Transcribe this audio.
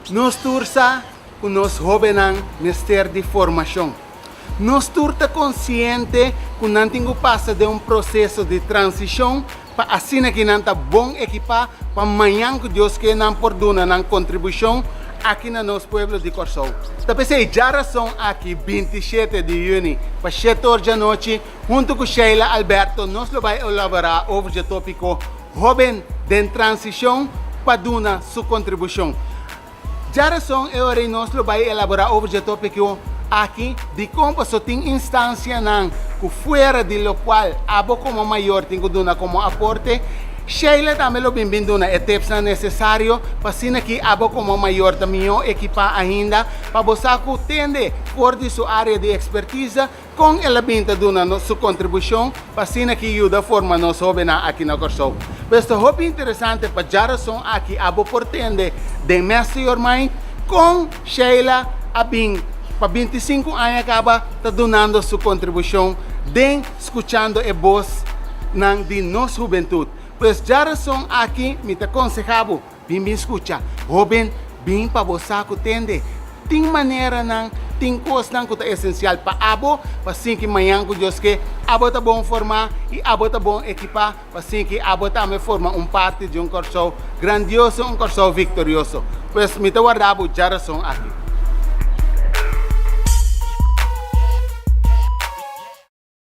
Nos tur sa ku nos hóbennan mester di formashon. Nos tur ta konsiente ku nan tin ku pasa den un proseso di transishon pa asina ki nan ta bon ekipá pa mañan ku Dios ke nan por duna nan kontribushon aki na nos pueblo di Kòrsou. Ta p'esei djarason aki 27 di yüni pa shete or djanochi huntu ku Sheila Alberto nos lo bai elaborá over dje tópiko Hóben den transishon pa duna su kontribushon. Djarason e ora ei nos lo bai elaborá over dje tópiko aki, dikon paso tin instansianan ku fuera di lokual abo komo mayor tin ku duna komo aporte. Sheila tambe lo bin bin duna e tipsnan nesesario pa asina ki abo komo mayor ta mihó ekipá ainda pa bo sa ku tende for di su área di ekspertisa. Kon el a bin ta duna nos su kontribushon pa asina ki yuda forma nos hóbennan aki na Kòrsou? Pues ta hopi interesante pa djarason aki abo por tende den Master Your Mind kon Sheila a bin pa 25 aña kaba ta dunando su kontribushon den skuchando e bosnan di nos hubentut. Pues djarason aki mi ta konseha bo Bin bin skucha, hóben, bin pa bo sa ku tende. Tin maneranan, tin kosnan ku ta esensial pa abo, pa sinki mañan ku Dios ke, abo ta bon formá i abo ta bon ekipá pa sinki abo tambe forma un parti di un Kòrsou grandioso, un Kòrsou viktorioso. Pues mi ta warda bo djarason aki.